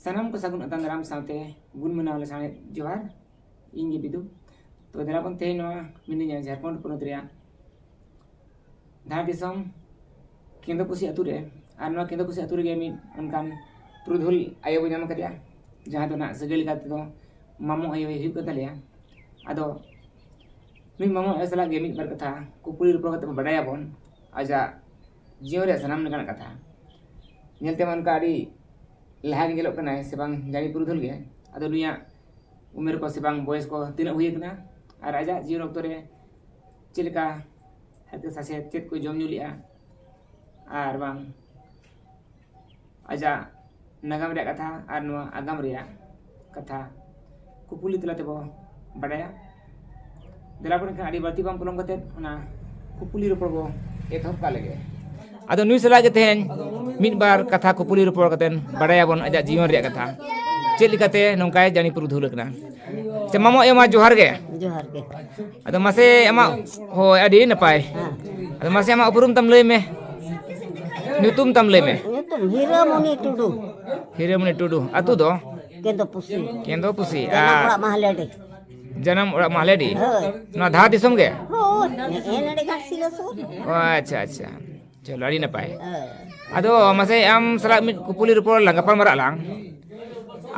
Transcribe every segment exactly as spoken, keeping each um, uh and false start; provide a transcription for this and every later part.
ᱥᱟᱱᱟᱢ ᱠᱚ ᱥᱟᱹᱜᱩᱱ ᱟᱛᱟᱝ ᱫᱟᱨᱟᱢ ᱥᱟᱶᱛᱮ ᱜᱩᱱ ᱢᱟᱱᱟᱣ ᱞᱮ ᱥᱟᱶᱦᱮᱫ ᱡᱚᱦᱟᱨ᱾ ᱤᱧ ᱜᱮ ᱵᱤᱫᱩ᱾ ᱛᱚ ᱫᱮᱞᱟ ᱵᱚᱱ ᱛᱮᱦᱮᱧ ᱱᱚᱣᱟ ᱢᱤᱱᱟᱹᱧᱟ ᱡᱷᱟᱲᱠᱷᱚᱸᱰ ᱯᱚᱱᱚᱛ ᱨᱮᱭᱟᱜ ᱫᱷᱟᱲ ᱫᱤᱥᱚᱢ ᱠᱮᱸᱫᱚ ᱠᱩᱥᱤ ᱟᱹᱛᱩ ᱨᱮ᱾ ᱟᱨ ᱱᱚᱣᱟ ᱠᱮᱸᱫᱚ ᱠᱩᱥᱤ ᱟᱹᱛᱩ ᱨᱮᱜᱮ ᱢᱤᱫ ᱚᱱᱠᱟᱱ ᱯᱩᱨᱩᱫᱷᱩᱞ ᱟᱭᱳ ᱵᱚ ᱧᱟᱢ ᱟᱠᱟᱫᱮᱭᱟ, ᱡᱟᱦᱟᱸ ᱫᱚ ᱱᱟᱜ ᱥᱟᱹᱜᱟᱹᱭ ᱞᱮᱠᱟ ᱛᱮᱫᱚ ᱢᱟᱢᱚ ᱟᱭᱳᱭ ᱦᱩᱭᱩᱜ ᱠᱟᱱ ᱛᱟᱞᱮᱭᱟ᱾ ᱟᱫᱚ ᱱᱩᱭ ᱢᱟᱢᱚ ᱟᱭᱳ ᱥᱟᱞᱟᱜ ᱜᱮ ᱢᱤᱫ ᱵᱟᱨ ᱠᱟᱛᱷᱟ ᱠᱩᱯᱩᱞᱤ ᱨᱚᱯᱚᱲ ᱠᱟᱛᱮ ᱵᱚ ᱵᱟᱰᱟᱭᱟᱵᱚᱱ ᱟᱡᱟᱜ ᱡᱤᱭᱚᱱ ᱨᱮᱭᱟᱜ ᱥᱟᱱᱟᱢ ᱞᱮᱠᱟᱱᱟᱜ ᱠᱟᱛᱷᱟ᱾ ᱧᱮᱞ ᱛᱮᱢᱟ ᱚᱱᱠᱟ ᱟᱹᱰᱤ ᱞᱟᱦᱟ ᱜᱮ ᱧᱮᱞᱚᱜ ᱠᱟᱱᱟᱭ ᱥᱮ ᱵᱟᱝ ᱡᱟᱹᱱᱤ ᱯᱩᱨᱩᱫᱷᱩᱞ ᱜᱮ᱾ ᱟᱫᱚ ᱱᱩᱭᱟᱜ ᱩᱢᱮᱨ ᱠᱚ ᱥᱮ ᱵᱟᱝ ᱵᱚᱭᱮᱥ ᱠᱚ ᱛᱤᱱᱟᱹᱜ ᱦᱩᱭ ᱟᱠᱟᱱᱟ ᱟᱨ ᱟᱡᱟᱜ ᱡᱤᱭᱚᱱ ᱚᱠᱛᱚ ᱨᱮ ᱪᱮᱫ ᱞᱮᱠᱟ ᱦᱟᱨᱠᱮᱛ ᱥᱟᱥᱮᱛ, ᱪᱮᱫ ᱠᱚ ᱡᱚᱢ ᱧᱩ ᱞᱮᱜᱼᱟ ᱟᱨ ᱵᱟᱝ ᱟᱡᱟᱜ ᱱᱟᱜᱟᱢ ᱨᱮᱭᱟᱜ ᱠᱟᱛᱷᱟ ᱟᱨ ᱱᱚᱣᱟ ᱟᱜᱟᱢ ᱨᱮᱭᱟᱜ ᱠᱟᱛᱷᱟ ᱠᱩᱯᱩᱞᱤ ᱛᱟᱞᱟ ᱛᱮᱵᱚ ᱵᱟᱰᱟᱭᱟ᱾ ᱫᱮᱞᱟ ᱵᱚᱱ ᱮᱱᱠᱷᱟᱱ ᱟᱹᱰᱤ ᱵᱟᱹᱲᱛᱤ ᱵᱟᱝ ᱯᱚᱞᱚᱢ ᱠᱟᱛᱮᱫ ᱚᱱᱟ ᱠᱩᱯᱩᱞᱤ ᱨᱚᱯᱚᱲ ᱵᱚ ᱮᱛᱚᱦᱚᱵ ᱠᱟᱜ ᱞᱮᱜᱮ᱾ ᱟᱫᱚ ᱱᱩᱭ ᱥᱟᱞᱟᱜ ᱜᱮ ᱛᱮᱦᱮᱧ ᱢᱤᱫ ᱵᱟᱨ ᱠᱟᱛᱷᱟ ᱠᱩᱯᱩᱞᱤ ᱨᱚᱯᱚᱲ ᱠᱟᱛᱮᱫ ᱵᱟᱰᱟᱭᱟᱵᱚᱱ ᱟᱡᱟᱜ ᱡᱤᱭᱚᱱ ᱨᱮᱭᱟᱜ ᱠᱟᱛᱷᱟ, ᱪᱮᱫ ᱞᱮᱠᱟᱛᱮ ᱱᱚᱝᱠᱟᱭ ᱡᱟᱹᱱᱤ ᱯᱩᱨᱩᱫᱷᱩᱞ ᱟᱠᱟᱱᱟ᱾ ᱥᱮ ᱢᱟᱢᱚ ᱟᱭᱳ ᱢᱟ ᱡᱚᱦᱟᱨ ᱜᱮ᱾ ᱡᱚᱦᱟᱨ ᱜᱮ᱾ ᱟᱫᱚ ᱢᱟᱥᱮ ᱟᱢᱟᱜ, ᱦᱳᱭ, ᱟᱹᱰᱤ ᱱᱟᱯᱟᱭ᱾ ᱦᱮᱸ᱾ ᱟᱫᱚ ᱢᱟᱥᱮ ᱟᱢᱟᱜ ᱩᱯᱨᱩᱢ ᱛᱟᱢ ᱞᱟᱹᱭ ᱢᱮ, ᱧᱩᱛᱩᱢ ᱛᱟᱢ ᱞᱟᱹᱭ ᱢᱮ᱾ ᱧᱩᱛᱩᱢ ᱦᱤᱨᱟᱹᱢᱩᱱᱤ ᱴᱩᱰᱩ᱾ ᱦᱤᱨᱟᱹᱢᱩᱱᱤ ᱴᱩᱰᱩ᱾ ᱟᱹᱛᱩ ᱫᱚ? ᱠᱮᱸᱫᱚ ᱯᱩᱥᱤ᱾ ᱠᱮᱸᱫᱚ ᱯᱩᱥᱤ᱾ ᱡᱟᱱᱟᱢ ᱟᱨ ᱚᱲᱟᱜ ᱢᱟᱦᱞᱮᱰᱤ᱾ ᱡᱟᱱᱟᱢ ᱚᱲᱟᱜ ᱢᱟᱦᱞᱮᱰᱤ? ᱦᱳᱭ᱾ ᱱᱚᱣᱟ ᱫᱷᱟᱲ ᱫᱤᱥᱚᱢ ᱜᱮ? ᱦᱳᱭ, ᱱᱮᱜᱼᱮ ᱱᱚᱰᱮ ᱜᱷᱟᱴᱥᱤᱞᱟᱹ ᱥᱩᱨ᱾ ᱚ, ᱟᱪᱪᱷᱟ, ᱟᱪᱪᱷᱟ᱾ ᱪᱚᱞᱚ, ᱟᱹᱰᱤ ᱱᱟᱯᱟᱭ᱾ ᱦᱳᱭ᱾ ᱟᱫᱚ ᱢᱟᱥᱮ ᱟᱢ ᱥᱟᱞᱟᱜ ᱢᱤᱫ ᱠᱩᱯᱩᱞᱤ ᱨᱚᱯᱚᱲ ᱞᱟᱝ ᱜᱟᱯᱟᱞ ᱢᱟᱨᱟᱜ ᱞᱟᱝ᱾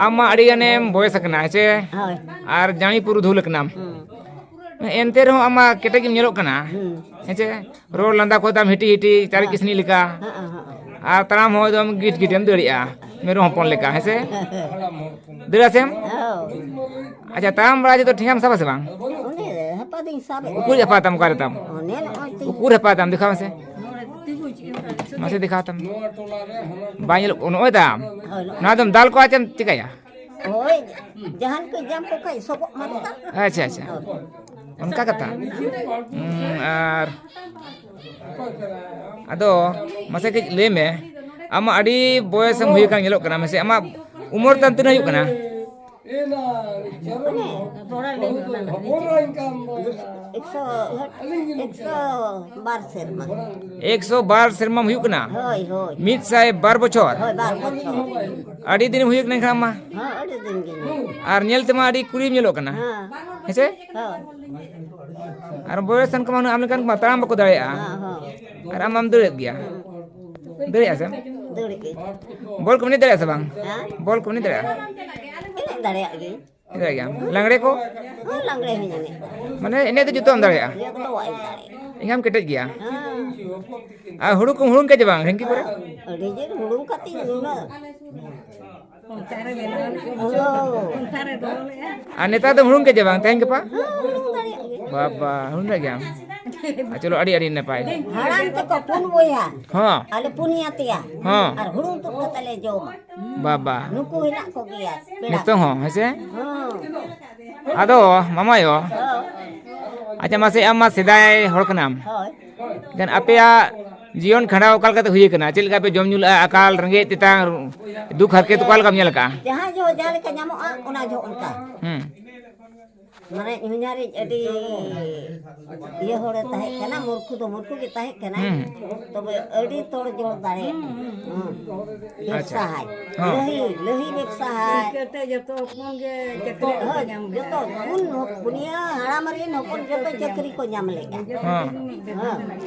ᱟᱢ ᱢᱟ ᱟᱹᱰᱤ ᱜᱟᱱᱮᱢ ᱵᱚᱭᱮᱥ ᱟᱠᱟᱱᱟ, ᱦᱮᱸ ᱪᱮ? ᱦᱳᱭ᱾ ᱟᱨ ᱡᱟᱹᱱᱤ ᱯᱩᱨᱩᱫᱷᱩᱞ ᱟᱠᱟᱱᱟᱢ᱾ ᱦᱩᱸ᱾ ᱮᱱᱛᱮ ᱨᱮᱦᱚᱸ ᱟᱢ ᱢᱟ ᱠᱮᱴᱮᱡ ᱜᱮᱢ ᱧᱮᱞᱚᱜ ᱠᱟᱱᱟ, ᱦᱩᱸ᱾ ᱦᱮᱸ ᱪᱮ? ᱨᱚᱲ ᱞᱟᱸᱫᱟ ᱠᱚ ᱛᱟᱢ ᱦᱤᱴᱤ ᱦᱤᱴᱤ, ᱪᱟᱨᱮᱡ ᱦᱮᱸ᱾ ᱠᱤᱥᱱᱤ ᱞᱮᱠᱟ᱾ ᱦᱮᱸ, ᱦᱮᱸ, ᱦᱮᱸ᱾ ᱟᱨ ᱛᱟᱲᱟᱢ ᱦᱚᱸ ᱮᱠᱫᱚᱢ ᱜᱤᱴ ᱜᱤᱴᱮᱢ ᱫᱟᱹᱲᱮᱜᱼᱟ, ᱢᱮᱨᱚᱢ ᱦᱚᱯᱚᱱ ᱞᱮᱠᱟ, ᱦᱮᱸ ᱥᱮ? ᱫᱟᱹᱲᱟ ᱥᱮᱢ? ᱦᱳᱭ᱾ ᱟᱪᱪᱷᱟ, ᱛᱟᱲᱟᱢ ᱵᱟᱲᱟ ᱡᱚᱛᱚ ᱴᱷᱮᱸᱜᱟᱢ ᱥᱟᱵᱟ ᱥᱮ ᱵᱟᱝ? ᱚᱸᱰᱮ ᱦᱟᱯᱟ ᱫᱚᱧ ᱥᱟᱵᱮᱫ ᱩᱠᱩᱨ ᱜᱮᱭᱟ᱾ ᱦᱟᱯᱟ ᱛᱟᱢ, ᱚᱠᱟᱨᱮ ᱛᱟᱢ? ᱚᱱᱮ ᱱᱚᱜᱼᱚᱭ ᱛᱤᱧ᱾ ᱩᱠᱩᱨ ᱦᱟᱯᱟ ᱛᱟᱢ, ᱫᱮᱠᱷᱟᱣ ᱢᱮᱥᱮ᱾ ᱢᱟᱥᱮ ᱫᱮᱠᱷᱟᱣ ᱛᱟᱢ᱾ ᱵᱟᱝ ᱧᱮᱞᱚᱜ, ᱱᱚᱜᱼᱚᱭ ᱛᱟᱢ᱾ ᱦᱳᱭ, ᱱᱚᱜᱼᱚᱭ᱾ ᱱᱚᱣᱟ ᱫᱚᱢ ᱫᱟᱞ ᱠᱚᱣᱟ ᱪᱮᱢ ᱪᱤᱠᱟᱹᱭᱟ? ᱦᱳᱭ, ᱡᱟᱦᱟᱱ ᱠᱚ ᱧᱟᱢ ᱠᱚ ᱠᱷᱟᱡ ᱥᱚᱵᱚᱜ ᱢᱟ ᱛᱟᱢ᱾ ᱟᱪᱪᱷᱟ, ᱟᱪᱪᱷᱟ᱾ ᱦᱳᱭ᱾ ᱚᱱᱠᱟ ᱠᱟᱛᱷᱟ᱾ ᱦᱩᱸ, ᱟᱨ ᱟᱫᱚ ᱢᱟᱥᱮ ᱠᱟᱹᱡ ᱞᱟᱹᱭ ᱢᱮ, ᱟᱢᱟᱜ ᱟᱹᱰᱤ ᱵᱚᱭᱮᱥ ᱮᱢ ᱦᱩᱭ ᱟᱠᱟᱱ ᱧᱮᱞᱚᱜ ᱠᱟᱱᱟ, ᱢᱟᱥᱮ ᱟᱢᱟᱜ ᱩᱢᱮᱨ ᱛᱟᱢ ᱛᱤᱱᱟᱹᱜ ᱦᱩᱭᱩᱜ ᱠᱟᱱᱟ? ᱢᱟᱱᱮ ᱮᱠᱥᱚ ᱮᱠᱥᱚ ᱵᱟᱨ ᱥᱮᱨᱢᱟ᱾ ᱮᱠᱥᱚ ᱵᱟᱨ ᱥᱮᱨᱢᱟᱢ ᱦᱩᱭᱩᱜ ᱠᱟᱱᱟ? ᱦᱳᱭ, ᱦᱳᱭ᱾ ᱢᱤᱫ ᱥᱟᱭ ᱵᱟᱨ ᱵᱚᱪᱷᱚᱨ? ᱦᱳᱭ, ᱵᱟᱨ ᱵᱚᱪᱷᱚᱨ᱾ ᱟᱹᱰᱤ ᱫᱤᱱᱮᱢ ᱦᱩᱭᱩᱜ ᱠᱟᱱᱟ ᱮᱱᱠᱷᱟᱱ ᱢᱟ᱾ ᱦᱮᱸ, ᱟᱹᱰᱤ ᱫᱤᱱ ᱜᱮ᱾ ᱟᱨ ᱧᱮᱞ ᱛᱮᱢᱟ ᱟᱹᱰᱤ ᱠᱩᱲᱤᱢ ᱧᱮᱞᱚᱜ ᱠᱟᱱᱟ᱾ ᱦᱮᱸ᱾ ᱦᱮᱸᱥᱮ? ᱦᱳᱭ᱾ ᱟᱨ ᱵᱚᱭᱚᱥ ᱮᱱ ᱠᱚᱢᱟ ᱩᱱᱟᱹᱜ ᱟᱢ ᱞᱮᱠᱟᱱ ᱠᱚᱢᱟ ᱛᱟᱲᱟᱢ ᱵᱟᱠᱚ ᱫᱟᱲᱮᱭᱟᱜᱼᱟ᱾ ᱦᱮᱸ, ᱦᱮᱸ᱾ ᱟᱨ ᱟᱢ ᱢᱟᱢ ᱫᱟᱹᱲᱮᱫ ᱜᱮᱭᱟ᱾ ᱦᱮᱸ᱾ ᱫᱟᱹᱲᱮᱜᱼᱟ ᱥᱮ? ᱫᱟᱹᱲᱮᱜ ᱜᱮ᱾ ᱵᱚᱞ ᱠᱚᱢ ᱮᱱᱮᱡ ᱫᱟᱲᱮᱭᱟᱜᱼᱟ ᱥᱮ ᱵᱟᱝ? ᱦᱮᱸ? ᱵᱚᱞ ᱠᱚᱢ ᱮᱱᱮᱡ ᱫᱟᱲᱮᱭᱟᱜᱼᱟ? ᱮᱱᱮᱡ ᱫᱟᱲᱮᱭᱟᱜ ᱜᱤᱭᱟᱹᱧ᱾ ᱮᱱᱮᱡ ᱫᱟᱲᱮᱭᱟᱜ ᱜᱮᱭᱟᱢ? ᱞᱟᱜᱽᱲᱮ ᱠᱚ? ᱦᱮᱸ, ᱞᱟᱜᱽᱲᱮ ᱦᱚᱸᱧ ᱮᱱᱮᱡ ᱫᱟᱲᱮᱭᱟᱜᱼᱟ᱾ ᱢᱟᱱᱮ ᱮᱱᱮᱡ ᱫᱚ ᱡᱚᱛᱚᱣᱟᱜ ᱮᱢ ᱫᱟᱲᱮᱭᱟᱜᱼᱟ᱾ ᱡᱚᱛᱚᱣᱟᱜ ᱤᱧ ᱫᱟᱲᱮᱭᱟᱜᱼᱟ᱾ ᱮᱱᱠᱷᱟᱱ ᱠᱮᱴᱮᱡ ᱜᱮᱭᱟ᱾ ᱦᱮᱸ᱾ ᱟᱨ ᱦᱩᱲᱩ ᱠᱚᱢ ᱦᱩᱲᱩᱝ ᱠᱮᱫ ᱪᱮ ᱵᱟᱝ ᱰᱷᱤᱝᱠᱤ ᱠᱚᱨᱮ? ᱟᱹᱰᱤ ᱡᱳᱨ ᱦᱩᱲᱩᱝ ᱠᱟᱛᱮᱧ ᱱᱩᱱᱟᱹᱜ᱾ ᱦᱳᱭ᱾ ᱟᱨ ᱱᱮᱛᱟᱨ ᱫᱚᱢ ᱦᱩᱲᱩᱝ ᱠᱮᱫ ᱪᱮ ᱵᱟᱝ ᱛᱮᱦᱮᱧ ᱜᱟᱯᱟ? ᱦᱮᱸ, ᱦᱩᱲᱩᱝ ᱫᱟᱲᱮᱭᱟᱜ ᱜᱮ᱾ ᱵᱟᱵᱟ, ᱦᱩᱲᱩᱝ ᱫᱟᱲᱮᱭᱟᱜ ᱜᱮᱭᱟᱢ? ᱟᱨ ᱪᱚᱞᱚ, ᱟᱹᱰᱤ, ᱟᱹᱰᱤ ᱱᱟᱯᱟᱭ᱾ ᱦᱟᱲᱟᱢ ᱛᱮᱠᱚ ᱯᱩᱱ ᱵᱚᱭᱦᱟ᱾ ᱦᱚᱸ᱾ ᱟᱞᱮ ᱯᱩᱱᱭᱟ ᱛᱮᱭᱟ᱾ ᱦᱚᱸ᱾ ᱟᱨ ᱦᱩᱲᱩᱝ ᱛᱩᱫ ᱠᱟᱛᱮ ᱞᱮ ᱡᱚᱢᱟ᱾ ᱵᱟᱵᱟ᱾ ᱱᱩᱠᱩ ᱦᱮᱱᱟᱜ ᱠᱚᱜᱮᱭᱟ ᱯᱮᱲᱟ᱾ ᱱᱤᱛᱚᱝ ᱦᱚᱸ, ᱦᱮᱸ ᱥᱮ? ᱦᱮᱸ᱾ ᱟᱫᱚ, ᱢᱟᱢᱟᱭᱳ, ᱦᱳᱭ᱾ ᱟᱪᱪᱷᱟ, ᱢᱟᱥᱮ, ᱟᱢ ᱢᱟ ᱥᱮᱫᱟᱭ ᱦᱚᱲ ᱠᱟᱱᱟᱢ᱾ ᱦᱳᱭ᱾ ᱮᱱᱠᱷᱟᱱ ᱟᱯᱮᱭᱟᱜ ᱡᱤᱭᱚᱱ ᱠᱷᱟᱸᱰᱟᱣ ᱚᱠᱟ ᱞᱮᱠᱟᱛᱮ ᱦᱩᱭ ᱟᱠᱟᱱᱟ? ᱪᱮᱫ ᱞᱮᱠᱟ ᱯᱮ ᱡᱚᱢ ᱧᱩ ᱞᱮᱫᱼᱟ? ᱟᱠᱟᱞ, ᱨᱮᱸᱜᱮᱡ, ᱛᱮᱛᱟᱝ, ᱫᱩᱠ, ᱦᱟᱨᱠᱮᱛ, ᱚᱠᱟ ᱞᱮᱠᱟᱢ ᱧᱮᱞ ᱟᱠᱟᱫᱼᱟ? ᱡᱟᱦᱟᱸ ᱡᱚ-, ᱡᱟᱦᱟᱸ ᱞᱮᱠᱟ ᱧᱟᱢᱚᱜᱼᱟ, ᱚᱱᱟ ᱡᱚ ᱚᱱᱠᱟ᱾ ᱦᱩᱸ᱾ ᱢᱟᱱᱮ, ᱦᱚᱧᱦᱟᱨᱤᱡ ᱟᱹᱰᱤ ᱤᱭᱟᱹ ᱦᱚᱲᱮ ᱛᱟᱦᱮᱸ ᱠᱟᱱᱟ, ᱢᱩᱨᱠᱷᱩ ᱫᱚ ᱢᱩᱨᱠᱷᱩ ᱜᱮ ᱛᱟᱦᱮᱸ ᱠᱟᱱᱟᱭ᱾ ᱦᱩᱸ᱾ ᱛᱚᱵᱮ ᱟᱹᱰᱤ ᱛᱚᱲ ᱡᱚᱲ ᱫᱟᱲᱮᱭᱟᱜᱼᱟ᱾ ᱦᱩᱸ᱾ ᱟᱪᱪᱷᱟ᱾ ᱵᱮᱵᱥᱟᱭ᱾ ᱦᱚᱸ᱾ ᱞᱟᱹᱦᱤ, ᱞᱟᱹᱦᱤ ᱵᱮᱵᱥᱟᱭ᱾ ᱤᱱᱠᱟᱹᱛᱮ ᱡᱚᱛᱚ ᱦᱚᱯᱚᱱ ᱜᱮ ᱪᱟᱹᱠᱨᱤ ᱠᱚ ᱦᱳᱭ, ᱧᱟᱢ ᱡᱚᱛᱚ ᱞᱮᱫᱟ᱾ ᱯᱩᱱ ᱦᱚ-, ᱯᱩᱱᱭᱟᱹ ᱦᱟᱲᱟᱢ ᱨᱮᱱ ᱦᱚᱯᱚᱱ ᱡᱚᱛᱚ ᱪᱟᱹᱠᱨᱤ ᱠᱚ ᱧᱟᱢ ᱞᱮᱫᱼᱟ᱾ ᱦᱚᱸ᱾ ᱦᱮᱸ᱾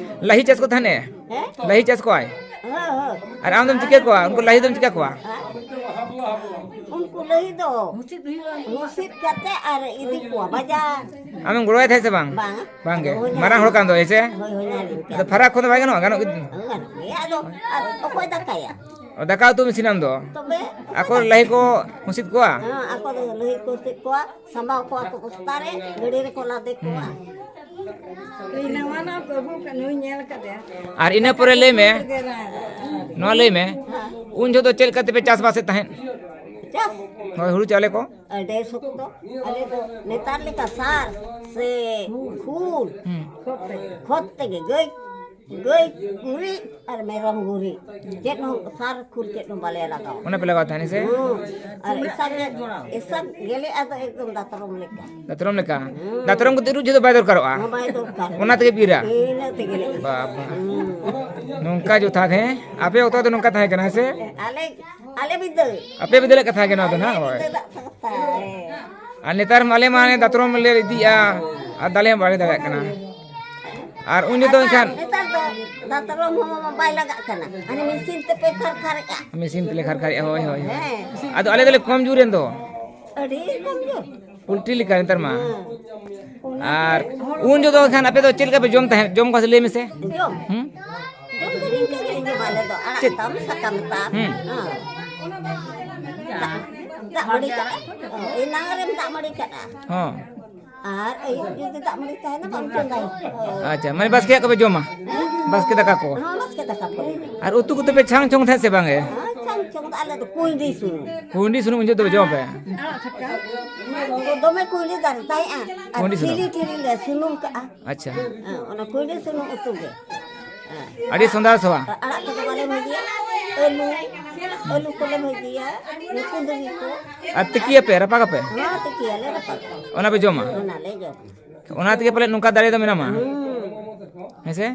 ᱞᱟᱹᱦᱤ ᱪᱟᱥ ᱠᱚ ᱛᱟᱦᱮᱱᱮ? ᱦᱮᱸ? ᱞᱟᱹᱦᱤ ᱪᱟᱥ ᱠᱚᱣᱟᱭ? ᱦᱮᱸ, ᱦᱮᱸ᱾ ᱟᱨ ᱟᱢ ᱫᱚᱢ ᱪᱤᱠᱟᱹ ᱠᱚᱣᱟ? ᱩᱱᱠᱩ ᱞᱟᱹᱦᱤ ᱫᱚᱢ ᱪᱤᱠᱟᱹ ᱠᱚᱣᱟ? ᱦᱮᱸ? ᱩᱱᱠᱩ ᱞᱟᱹᱦᱤ ᱫᱚ ᱦᱩᱥᱤᱫ ᱠᱟᱛᱮ ᱟᱨ ᱤᱫᱤ ᱠᱚᱣᱟ ᱵᱟᱡᱟᱨ᱾ ᱟᱢᱮᱢ ᱜᱚᱲᱚᱣᱟᱭ ᱛᱟᱦᱮᱸᱫ ᱥᱮ ᱵᱟᱝ? ᱵᱟᱝ᱾ ᱵᱟᱝ ᱜᱮ᱾ ᱟᱫᱚ ᱦᱩᱭ ᱢᱟᱨᱟᱝ ᱦᱚᱲ ᱠᱟᱱ ᱫᱚᱭ ᱥᱮ? ᱦᱳᱭ, ᱦᱳᱭ, ᱦᱳᱭ᱾ ᱟᱫᱚ ᱯᱷᱟᱨᱟᱠ ᱠᱷᱚᱱ ᱫᱚ ᱵᱟᱭ ᱜᱟᱱᱚᱜᱼᱟ? ᱜᱟᱱᱚᱜ ᱜᱮ᱾ ᱜᱟᱱᱚᱜ ᱜᱮᱭᱟ᱾ ᱟᱫᱚ, ᱟᱨ ᱚᱠᱚᱭ ᱫᱟᱠᱟᱭᱟ? ᱚ, ᱫᱟᱠᱟ ᱩᱛᱩᱢ ᱤᱥᱤᱱᱟᱢ ᱫᱚ? ᱛᱚᱵᱮ? ᱟᱠᱚ ᱞᱟᱹᱦᱤ ᱠᱚ ᱦᱩᱥᱤᱫ ᱠᱚᱣᱟ? ᱦᱮᱸ, ᱟᱠᱚ ᱫᱚ ᱞᱟᱹᱦᱤ ᱠᱚ ᱦᱩᱥᱤᱫ ᱠᱚᱣᱟ, ᱥᱟᱢᱵᱟᱣ ᱠᱚᱣᱟ ᱠᱚ ᱵᱚᱥᱛᱟ ᱨᱮ, ᱜᱟᱹᱰᱤ ᱨᱮᱠᱚ ᱞᱟᱫᱮ ᱠᱚᱣᱟ᱾ ᱦᱩᱸ᱾ ᱤᱧ ᱱᱟᱣᱟ ᱱᱟᱣᱟ ᱵᱟᱹᱦᱩ ᱠᱟᱱᱟ, ᱱᱩᱭ ᱧᱮᱞ ᱠᱟᱫᱮᱭᱟ᱾ ᱟᱨ ᱤᱱᱟᱹ ᱯᱚᱨᱮ ᱞᱟᱹᱭ ᱢᱮ, ᱱᱚᱣᱟ ᱞᱟᱹᱭ ᱢᱮ, ᱦᱮᱸ᱾ ᱩᱱ ᱡᱚᱦᱚᱜ ᱫᱚ ᱪᱮᱫ ᱞᱮᱠᱟ ᱛᱮᱯᱮ ᱪᱟᱥᱵᱟᱥᱮᱫ ᱛᱟᱦᱮᱸᱫ? ᱪᱟᱥ? ᱦᱳᱭ, ᱦᱩᱲᱩ ᱪᱟᱣᱞᱮ ᱠᱚ? ᱟᱹᱰᱤ ᱥᱚᱠᱛᱚ᱾ ᱟᱞᱮ ᱫᱚ ᱱᱮᱛᱟᱨ ᱞᱮᱠᱟ ᱥᱟᱨ ᱥᱮ ᱠᱷᱩᱞ, ᱦᱩᱸ᱾ ᱠᱷᱚᱛ ᱛᱮᱜᱮ, ᱜᱟᱹᱭ ᱜᱟᱹᱭ ᱜᱩᱨᱤᱡ ᱟᱨ ᱢᱮᱨᱚᱢ ᱜᱩᱨᱤᱡ, ᱪᱮᱫ ᱦᱚᱸ ᱥᱟᱨ ᱠᱷᱩᱞ ᱪᱮᱫ ᱦᱚᱸ ᱵᱟᱞᱮ ᱞᱟᱜᱟᱣᱟ᱾ ᱚᱱᱟ ᱯᱮ ᱞᱟᱜᱟᱣ ᱛᱟᱦᱮᱱᱟ ᱥᱮ? ᱦᱩᱸ᱾ ᱟᱨ ᱮᱥᱟᱜ ᱜᱮ, ᱮᱥᱟᱜ ᱜᱮᱞᱮᱜᱼᱟ ᱫᱚ ᱮᱠᱫᱚᱢ ᱫᱟᱛᱨᱚᱢ ᱞᱮᱠᱟ᱾ ᱫᱟᱛᱨᱚᱢ ᱞᱮᱠᱟ? ᱦᱩᱸ᱾ ᱫᱟᱛᱨᱚᱢ ᱠᱚ ᱛᱤᱨᱩᱵ ᱡᱚᱦᱚᱜ ᱫᱚ ᱵᱟᱭ ᱫᱚᱨᱠᱟᱨᱚᱜᱼᱟ? ᱦᱚᱸ, ᱵᱟᱭ ᱫᱚᱨᱠᱟᱨ᱾ ᱚᱱᱟ ᱛᱮᱜᱮ ᱯᱤᱨᱟ? ᱤᱱᱟᱹ ᱛᱮᱜᱮ ᱞᱮ ᱤᱨᱟ᱾ ᱵᱟᱵᱟ᱾ ᱦᱩᱸ᱾ ᱱᱚᱝᱠᱟ ᱡᱚᱛᱷᱟᱛ, ᱦᱮᱸ? ᱟᱯᱮ ᱚᱠᱛᱚ ᱫᱚ ᱱᱚᱝᱠᱟ ᱛᱟᱦᱮᱸ ᱠᱟᱱᱟ, ᱦᱮᱸ ᱥᱮ? ᱟᱞᱮ, ᱟᱞᱮ ᱵᱤᱫᱟᱹᱞ᱾ ᱟᱯᱮ ᱵᱤᱫᱟᱹᱞᱟᱜ ᱠᱟᱛᱷᱟ ᱜᱮ ᱱᱚᱣᱟ ᱫᱚ ᱱᱟᱦᱟᱜ, ᱦᱳᱭ᱾ ᱵᱤᱫᱟᱹᱞᱟᱜ ᱠᱟᱛᱷᱟ, ᱦᱮᱸ᱾ ᱟᱨ ᱱᱮᱛᱟᱨ ᱢᱟ ᱟᱞᱮ ᱢᱟ ᱦᱟᱱᱮ ᱫᱟᱛᱨᱚᱢ ᱞᱮ ᱤᱫᱤᱭᱮᱜᱼᱟ, ᱟᱨ ᱫᱟᱞᱮ ᱦᱚᱸ ᱵᱟᱞᱮ ᱫᱟᱲᱮᱭᱟᱜ ᱠᱟᱱᱟ᱾ ᱟᱨ ᱩᱱ ᱡᱚᱛᱚ ᱟᱪᱪᱷᱟ, ᱮᱱᱠᱷᱟᱱ ᱱᱮᱛᱟᱨ ᱫᱚ ᱫᱟᱛᱨᱚᱢ ᱦᱚᱸ ᱵᱟᱭ ᱞᱟᱜᱟᱜ ᱠᱟᱱᱟ, ᱦᱟᱱᱮ ᱢᱮᱥᱤᱱ ᱛᱮᱯᱮ ᱠᱷᱟᱨᱠᱷᱟᱨᱮᱜᱼᱟ᱾ ᱢᱮᱥᱤᱱ ᱛᱮᱞᱮ ᱠᱷᱟᱨᱠᱷᱟᱨᱮᱜᱼᱟ, ᱦᱳᱭ, ᱦᱳᱭ, ᱦᱳᱭ᱾ ᱦᱮᱸ᱾ ᱟᱫᱚ ᱟᱞᱮ ᱫᱚᱞᱮ ᱠᱚᱢ ᱡᱳᱨ ᱮᱱ ᱫᱚ᱾ ᱟᱹᱰᱤ ᱠᱚᱢ ᱡᱳᱨ᱾ ᱯᱳᱞᱴᱨᱤ ᱞᱮᱠᱟ ᱱᱮᱛᱟᱨ ᱢᱟ᱾ ᱦᱮᱸ᱾ ᱟᱨ ᱩᱱ ᱡᱚᱛᱚ ᱮᱱᱠᱷᱟᱱ ᱟᱯᱮ ᱫᱚ ᱪᱮᱫ ᱞᱮᱠᱟ ᱯᱮ ᱡᱚᱢ ᱛᱟᱦᱮᱸᱫ? ᱡᱚᱢ ᱠᱚ ᱞᱟᱹᱭ ᱢᱮᱥᱮ᱾ ᱡᱚᱢ? ᱦᱩᱸ? ᱡᱚᱢ ᱫᱚ ᱱᱤᱝᱠᱟᱹ ᱜᱮᱞᱮ ᱡᱚᱢᱟ ᱟᱞᱮ ᱫᱚ, ᱟᱲᱟᱜ ᱪᱮᱫ? ᱛᱟᱢ, ᱥᱟᱠᱟᱢ ᱛᱟᱢ᱾ ᱦᱩᱸ᱾ ᱦᱮᱸ᱾ ᱫᱟᱜ, ᱫᱟᱜ ᱢᱟᱹᱰᱤ ᱠᱟᱜᱼᱟ᱾ ᱦᱮᱸ, ᱮᱱᱟᱝ ᱨᱮᱢ ᱫᱟᱜ ᱢᱟᱹᱰᱤ ᱠᱟᱜᱼᱟ᱾ ᱦᱚᱸ᱾ ᱟᱨ ᱟᱹᱭᱩᱵ ᱡᱩᱫᱤ ᱫᱟᱜ ᱢᱟᱹᱰᱤ ᱛᱟᱦᱮᱱᱟ, ᱵᱟᱢ ᱪᱚᱸᱫᱟᱭᱟ᱾ ᱟᱪᱪᱷᱟ, ᱢᱟᱱᱮ ᱵᱟᱥᱠᱮᱭᱟᱜ ᱠᱚᱯᱮ ᱡᱚᱢᱟ? ᱦᱮᱸ? ᱵᱟᱥᱠᱮ ᱫᱟᱠᱟ ᱠᱚ? ᱦᱚᱸ, ᱵᱟᱥᱠᱮ ᱫᱟᱠᱟ ᱠᱚ᱾ ᱟᱨ ᱩᱛᱩ ᱠᱚᱫᱚ ᱯᱮ ᱪᱷᱟᱝ ᱪᱷᱚᱝ ᱛᱟᱦᱮᱸᱫ ᱥᱮ ᱵᱟᱝ ᱮ? ᱦᱮᱸ, ᱪᱷᱟᱝ ᱪᱷᱚᱝ ᱫᱚ ᱟᱞᱮ ᱫᱚ ᱠᱩᱸᱭᱰᱤ ᱥᱩᱱᱩᱢ᱾ ᱠᱩᱸᱭᱰᱤ ᱥᱩᱱᱩᱢ ᱩᱱ ᱡᱚᱦᱚᱜ ᱫᱚᱯᱮ ᱡᱚᱢᱟ ᱯᱮ? ᱫᱚᱢᱮ ᱠᱩᱸᱭᱰᱤ ᱫᱟᱨᱮ ᱛᱟᱦᱮᱸᱜᱼᱟ᱾ ᱟᱨ ᱠᱩᱸᱭᱰᱤ ᱥᱩᱱᱩᱢ? ᱴᱷᱤᱞᱤ ᱴᱷᱤᱞᱤ ᱞᱮ ᱥᱩᱱᱩᱢ ᱠᱟᱜᱼᱟ᱾ ᱟᱪᱪᱷᱟ᱾ ᱦᱮᱸ, ᱚᱱᱟ ᱠᱩᱸᱭᱰᱤ ᱥᱩᱱᱩᱢ ᱩᱛᱩ ᱜᱮ᱾ ᱦᱮᱸ᱾ ᱟᱹᱰᱤ ᱥᱚᱸᱫᱷᱟᱲ ᱥᱚᱣᱟ᱾ ᱟᱲᱟᱜ ᱠᱚᱫᱚ ᱵᱟᱞᱮ ᱵᱷᱟᱹᱡᱤᱭᱟ᱾ ᱟᱹᱞᱩ, ᱟᱹᱞᱩ ᱠᱚᱞᱮ ᱵᱷᱟᱹᱡᱤᱭᱟ, ᱠᱩᱸᱫᱽᱨᱤ ᱠᱚ᱾ ᱟᱨ ᱛᱤᱠᱤᱭᱟᱯᱮ, ᱨᱟᱯᱟᱜᱟᱯᱮ? ᱦᱮᱸ, ᱛᱤᱠᱤᱭᱟᱞᱮ, ᱨᱟᱯᱟᱜᱟ᱾ ᱚᱱᱟ ᱯᱮ ᱡᱚᱢᱟ? ᱚᱱᱟᱞᱮ ᱡᱚᱢᱟ᱾ ᱚᱱᱟ ᱛᱮᱜᱮ ᱯᱟᱞᱮᱫ ᱱᱚᱝᱠᱟ ᱫᱟᱲᱮ ᱫᱚ ᱢᱮᱱᱟᱢᱟ᱾ ᱦᱩᱸ᱾ ᱦᱮᱸ ᱥᱮ?